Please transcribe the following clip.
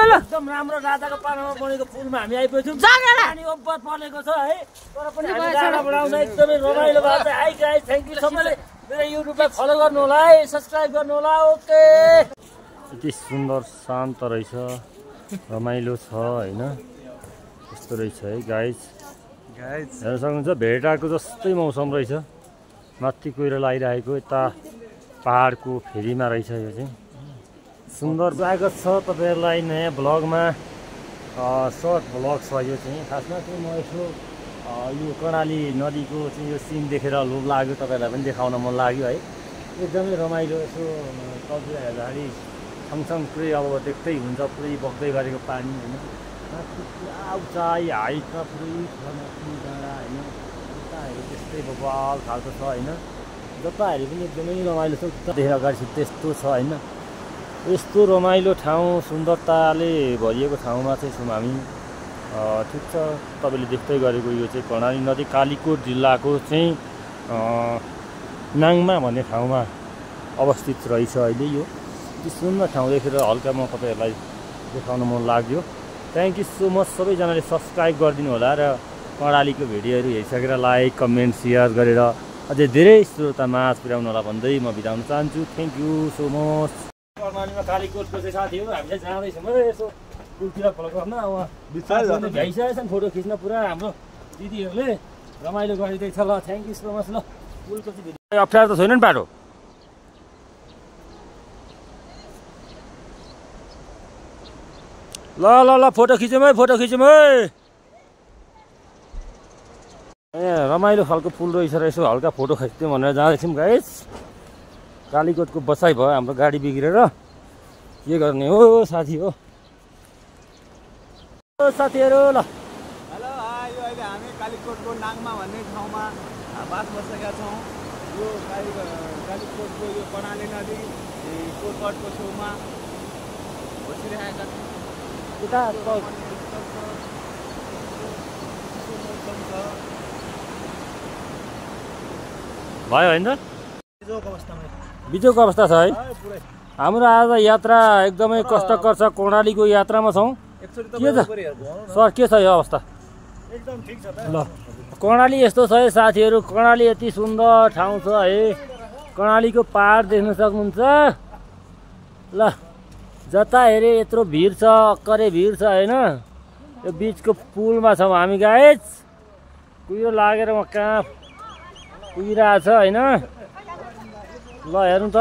एकदम राम्रो राजाको पानामा बनेको पुलमा हामी आइपुग्यौँ। पानी ओभर परेको छ है, तर पनि हामी डाँडा बढाउँदा एकदमै रमाइलो भएको छ। हाई गाइस, थ्याङ्क यू सबैले मेरो युट्युबलाई फलो गर्नु होला है, सब्सक्राइब गर्नु होला। ओके, यति सुन्दर शान्त रहेछ, रमाइलो छ होइन, यस्तो रहेछ है गाइस। हेर्न सक्नुहुन्छ भेटाको जस्तै मौसम रहेछ, माथि कोइरो लागिरहेको, यता पहाडको फेरीमा रहेछ। यो चाहिँ सुन्दर स्वागत छ तपाईँहरूलाई नयाँ भ्लगमा, सर्ट भ्लग छ यो चाहिँ। खासमा चाहिँ म यसो यो कर्णाली नदीको चाहिँ यो सिन देखेर लोभ लाग्यो, तपाईँहरूलाई पनि देखाउन मन लाग्यो है। एकदमै रमाइलो, यसो तलतिर हेर्दाखेरि सँगसँग पुरै अब देख्दै हुन्छ, पुरै बग्दै गरेको पानी होइन, पुरा उचाइ हाइटमा पुरै छ माथि डाँडा होइन, उता हेऱ्यो त्यस्तै बबाल खालको छ होइन, जता हेऱ्यो पनि एकदमै रमाइलो छ। देखेर अगाडि त्यस्तो छ होइन, यस्तो रमाइलो ठाउँ सुन्दरताले भरिएको ठाउँमा चाहिँ छौँ हामी। ठिक छ, तपाईँले देख्दै गरेको यो चाहिँ कर्णाली नदी कालीकोट जिल्लाको चाहिँ नाङमा भन्ने ठाउँमा अवस्थित रहेछ अहिले। यो सुन्दर ठाउँ देखेर हल्का म तपाईँहरूलाई देखाउन मन लाग्यो। थ्याङ्क यू सो मच, सबैजनाले सब्सक्राइब गरिदिनु होला र कर्णालीको भिडियोहरू हेरिसकेर लाइक कमेन्ट सेयर गरेर अझै धेरै श्रोतामा पुर्याउनु होला भन्दै म बिदा हुन चाहन्छु। Thank you so much. कर्णालीमा कालीकोटको चाहिँ साथीहरू हामी चाहिँ जाँदैछौँ है, यसो पुलतिर फलो गर्न। उहाँ भ्याइसकेको छन् फोटो खिच्न, पुरा हाम्रो दिदीहरूले रमाइलो गरिँदैछ। ल थ्याङ्क यू सो मच। ल पुलको चाहिँ अप्ठ्यारो त छैन नि बाटो? ल ल ल फोटो खिचौँ है, फोटो खिचौँ है। ए रमाइलो खालको पुल रहेछ र यसो हल्का फोटो खिच्थ्यौँ भनेर जाँदैछौँ गाइस। कालीकोटको बसाइ भयो, हाम्रो गाडी बिग्रेर के गर्ने हो साथी हो। साथीहरू ल हेलो, यो अहिले हामी कालीकोटको नाङमा भन्ने ठाउँमा बास बसेका छौँ। यो कालीकोटको यो कर्णाली नदी कोटकटको छेउमा बसिरहेका छौँ। उता भयो होइन, बिजोको अवस्था छ है। हाम्रो आज यात्रा एकदमै कष्टकर छ, कर्णालीको यात्रामा छौँ। के छ सर, के छ यो अवस्था? एकदम ठिक छ ल कर्णाली यस्तो छ है साथीहरू, कर्णाली यति सुन्दर ठाउँ छ है। कर्णालीको पहाड देख्न सक्नुहुन्छ। ल जता हेरे यत्रो भिड छ, अक्करे भिड छ होइन। यो बिचको पुलमा छौँ हामी गाइस। कुहिरो लागेर म कहाँ पुगिरहेछ होइन। ल हेर्नु त,